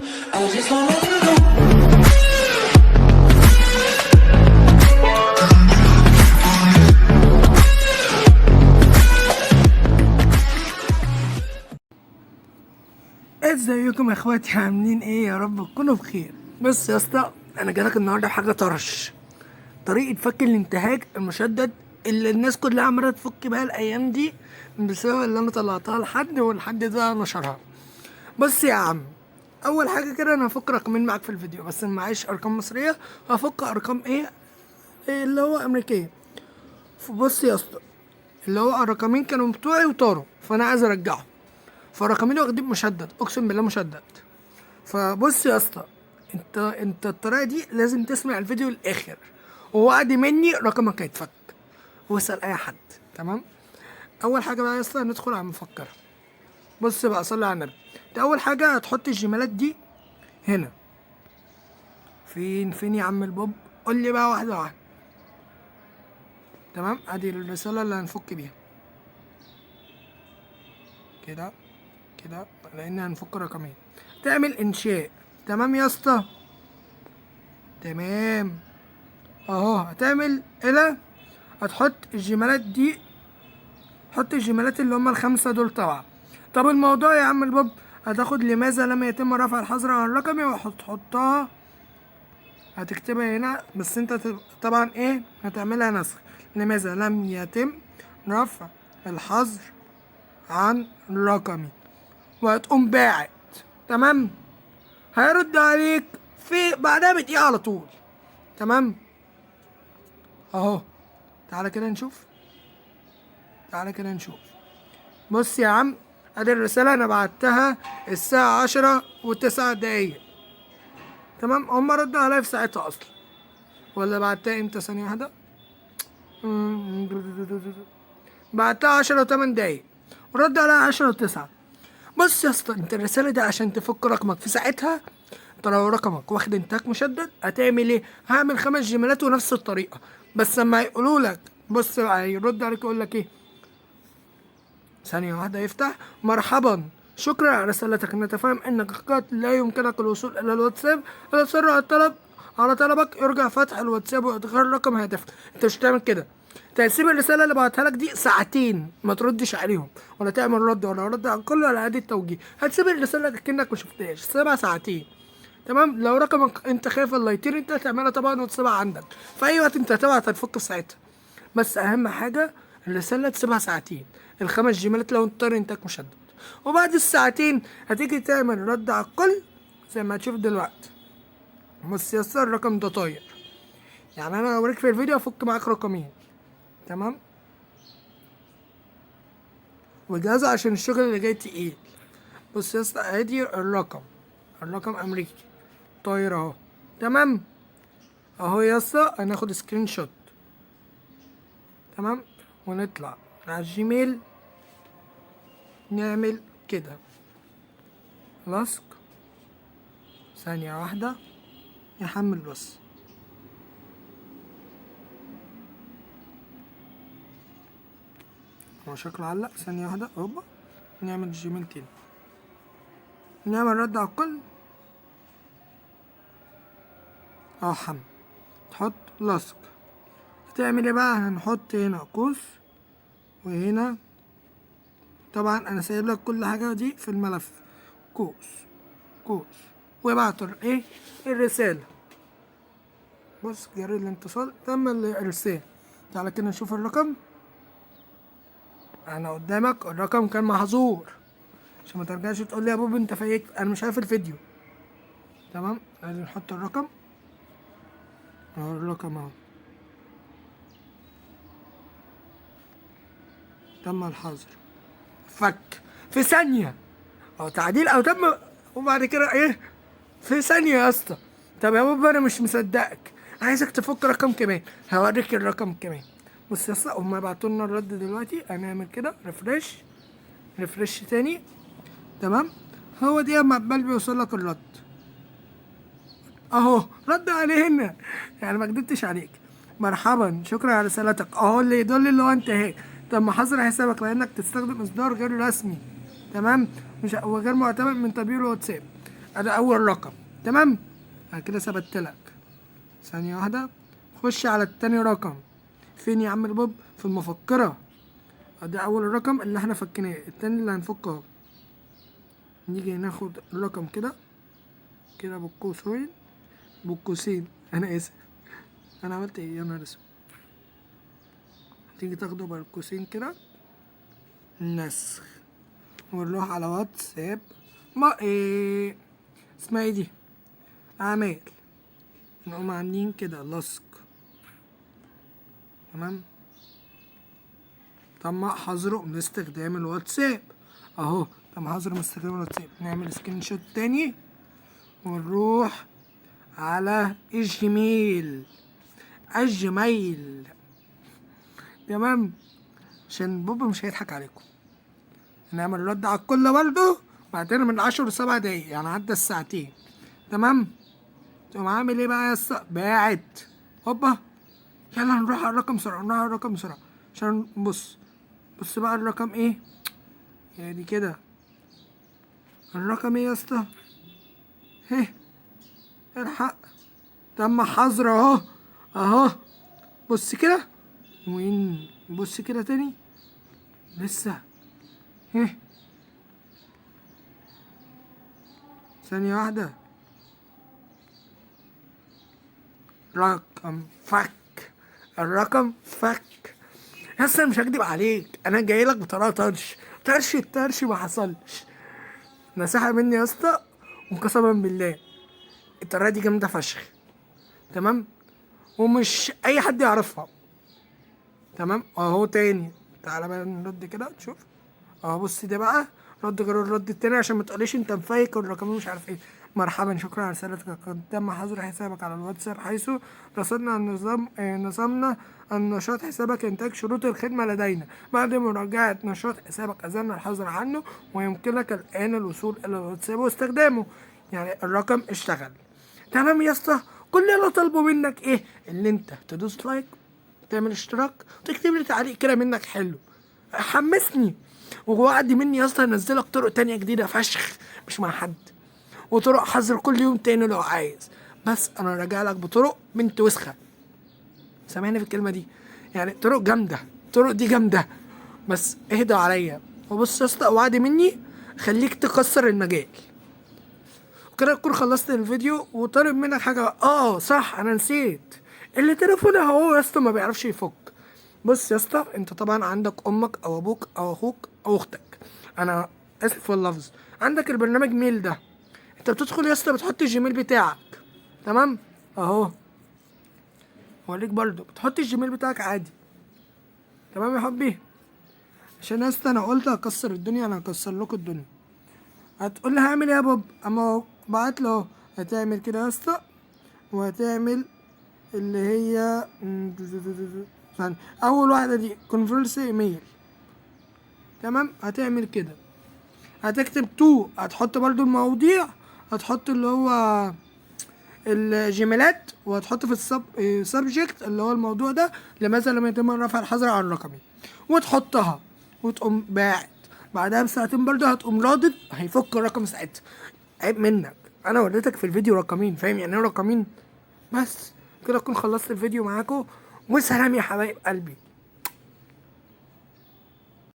I just wanna let you go. ازيكم يا اخواتي، عاملين ايه؟ يا رب تكونوا بخير. بص يا اسطى، انا جالك النهارده بحاجة طرش، طريقه فك الانتهاك المشدد اللي الناس كلها عماله تفك بيها الايام دي بسبب اللي انا طلعتها لحد والحد ده نشرها. بص يا عم، اول حاجة كده انا هفك رقمين معاك في الفيديو، بس معيش ارقام مصرية، هفك ارقام ايه اللي هو امريكية. بص يا اسطى، اللي هو الرقمين كانوا بتوعي وطاروا، فانا عايز ارجعهم، فالرقمين واخدين مشدد، اقسم بالله مشدد. فبص يا اسطى، انت الطريقة دي لازم تسمع الفيديو للاخر، ووعد مني رقمك هيتفك، واسال اي حد. تمام؟ اول حاجة بقى يا اسطى ندخل على المفكره. بص بقى، صلي على النبي. انت اول حاجة هتحط الجيميلات دي هنا. فين فين يا عم البوب؟ قول لي بقى واحدة واحدة. تمام، ادي الرسالة اللي هنفك بيها كده كده، لان هنفك رقمين. تعمل انشاء. تمام يا اسطى؟ تمام اهو. هتعمل الى هتحط الجيميلات دي، حط الجيميلات اللي هم الخمسة دول طبعا. طب الموضوع يا عم البوب، هتاخد لماذا لم يتم رفع الحظر عن رقمي وهتحطها، هتكتبها هنا، بس انت طبعا ايه هتعملها نسخ. لماذا لم يتم رفع الحظر عن رقمي، وهتقوم باعت. تمام، هيرد عليك في بعدها بدقيقة على طول. تمام اهو، تعالى كده نشوف، تعالى كده نشوف. بص يا عم، ادي الرسالة انا بعتها الساعة 10:09. تمام، هما ردوا عليا في ساعتها اصلا، ولا بعتها امتى؟ ثانية واحدة، بعتها 10:08، ورد عليا 10:09. بص يا اسطى، انت الرسالة دي عشان تفك رقمك في ساعتها، انت لو رقمك واخد انتهاك مشدد هتعمل ايه؟ هعمل 5 جيميلات ونفس الطريقة، بس لما يقولوا لك بص بقى، يرد عليك يقول لك ايه؟ ثانية واحدة يفتح. مرحبا، شكرا على رسالتك، نتفهم انك قد لا يمكنك الوصول الى الواتساب، الاصرار على الطلب على طلبك يرجع فتح الواتساب وادخال رقم هاتفك. انت مش هتعمل كده، انت هتسيب الرسالة اللي بعتها لك دي ساعتين ما تردش عليهم، ولا تعمل رد ولا رد على الكل ولا اعادة توجيه، هتسيب الرسالة كأنك ما شفتهاش، سيبها ساعتين. تمام، لو رقمك انت خايف الله يطير، انت هتعملها طبعا وتسيبها عندك في اي وقت، انت هتبعت هتفك في ساعتها. بس اهم حاجة الرسالة تسيبها ساعتين، ال5 جيميلات لو انت انتك مشدد، وبعد الساعتين هتيجي تعمل رد على الكل زي ما هتشوف دلوقتي. بص يا اسطى، الرقم ده طاير، يعني انا هوريك في الفيديو افك معاك رقمين. تمام، وجهازه عشان الشغل اللي جاي تقيل. بص يا اسطى، ادي الرقم، الرقم امريكي طاير اهو. تمام اهو يا اسطى، هناخد screenshot. تمام، ونطلع على الجيميل نعمل كده لصق. ثانية واحدة يحمل بس. هو شكله علق. ثانية واحدة، هوبا، نعمل جيميل تاني، نعمل رد على الكل. اهو حمل، تحط لصق. هتعمل ايه بقى؟ هنحط هنا قوس، وهنا طبعا انا سايب لك كل حاجة دي في الملف، قوس قوس، وابعت ايه الرسالة. بص، جري الانتصال، تم الارسال. تعالى كده نشوف الرقم. انا قدامك الرقم كان محظور، عشان ما ترجعش تقول لي يا بوب انت فايت، انا مش عارف الفيديو. تمام، لازم نحط الرقم اهو، الرقم اهو، تم الحظر، فك في ثانية او تعديل او تم، وبعد كده ايه في ثانية يا اسطى. طب يا بابا انا مش مصدقك، عايزك تفك رقم كمان، هوريك الرقم كمان. بص يا اسطى، هما بعتوا لنا الرد دلوقتي، هنعمل كده refresh، refresh تاني. تمام، هو دي اما عمال بيوصل لك الرد اهو، رد عليه هنا، يعني ما كدبتش عليك. مرحبا، شكرا على رسالتك. اهو اللي يدل اللي هو انتهاك، تم حظر حسابك لانك تستخدم اصدار غير رسمي. تمام، مش وغير معتمد من تطبيق الواتساب. ادي اول رقم. تمام، انا كده ثبت لك. ثانية واحدة، خش على التاني رقم. فين يا عم البوب؟ في المفكرة. ادي اول رقم اللي احنا فكناه، التاني اللي هنفكه اهو. نيجي ناخد الرقم كده كده بالقوسين، بالقوسين، انا اسف، انا عملت ايه يا نهار اسود. تيجي تاخده بالقوسين كده، نسخ، ونروح على واتساب ما ايه اسمها ايه دي، اعمال، نقوم عاملين كده لصق. تمام، تم حظره من استخدام الواتساب اهو، تم حظره من استخدام الواتساب. نعمل screenshot تاني ونروح على الجيميل، الجيميل. تمام، عشان بوب مش هيضحك عليكم. نعمل رد على الكل برضه بعدين من 10 ل7 دقايق، يعني عدى الساعتين. تمام، تقوم عامل ايه بقى يا اسطى؟ باعت، هوبا، يلا نروح على الرقم بسرعة، نروح على الرقم بسرعة عشان بص بص بقى الرقم ايه. يعني كده الرقم ايه يا اسطى؟ هه الحق، تم حظر اهو اهو. بص كده، وين؟ بص كده تاني، لسه. هه ثانية واحدة، رقم فك، الرقم فك. هسه مش هكدب عليك، انا جاي لك بطريقة طرش طرش الطرش، ما حصلش. نصيحة مني يا اسطى، وقسما بالله الطريقة دي جامدة فشخ. تمام، ومش اي حد يعرفها. تمام، اهو تاني، تعالى بقى نرد كده تشوف اهو. بص ده بقى رد غير الرد التاني، عشان ما تقوليش انت مفيك الرقم مش عارف ايه. مرحبا، شكرا على رسالتك، قد تم حظر حسابك على الواتساب حيث رصدنا النظام، نظامنا النشاط حسابك ينتهك شروط الخدمة لدينا. بعد مراجعة نشاط حسابك أزلنا الحظر عنه، ويمكنك الآن الوصول إلى الواتساب واستخدامه. يعني الرقم اشتغل. تمام يا اسطى، كل اللي طالبه منك ايه؟ اللي انت تدوس like، تعمل اشتراك، وتكتب لي تعليق كده منك حلو، حمسني. ووعد مني يا اسطى انزلك طرق تانية جديدة فشخ مش مع حد، وطرق حظر كل يوم تاني لو عايز. بس انا راجع لك بطرق بنت وسخة، سامعني في الكلمة دي، يعني طرق جامدة، الطرق دي جامدة، بس اهدى عليا. وبص يا اسطى، وعد مني خليك تكسر المجال. وكده اكون خلصت الفيديو. وطالب منك حاجة، صح انا نسيت، اللي تليفونه اهو يا اسطى ما بيعرفش يفك. بص يا اسطى، انت طبعا عندك امك او ابوك او اخوك او اختك، انا اسف في اللفظ، عندك البرنامج mail ده، انت بتدخل يا اسطى بتحط الجيميل بتاعك. تمام، اهو اوريك برضو، بتحط الجيميل بتاعك عادي. تمام يا حبي، عشان يا اسطى انا قلت هكسر الدنيا، انا هكسر لكم الدنيا. هتقول لي هعمل ايه يا بوب؟ اما بعت له هتعمل كده يا اسطى، وهتعمل اللي هي اول واحدة دي confirm email. تمام، هتعمل كده، هتكتب to، هتحط برضو المواضيع، هتحط اللي هو الجيميلات، وهتحط في ال subject اللي هو الموضوع ده، لماذا لم يتم رفع الحظر عن رقمي، وتحطها وتقوم باعت. بعدها بساعتين برضو هتقوم رادد، هيفك الرقم ساعتها. عيب منك، انا وريتك في الفيديو رقمين، فاهم يعني ايه رقمين؟ بس كده اكون خلصت الفيديو معاكم، وسلام يا حبايب قلبي.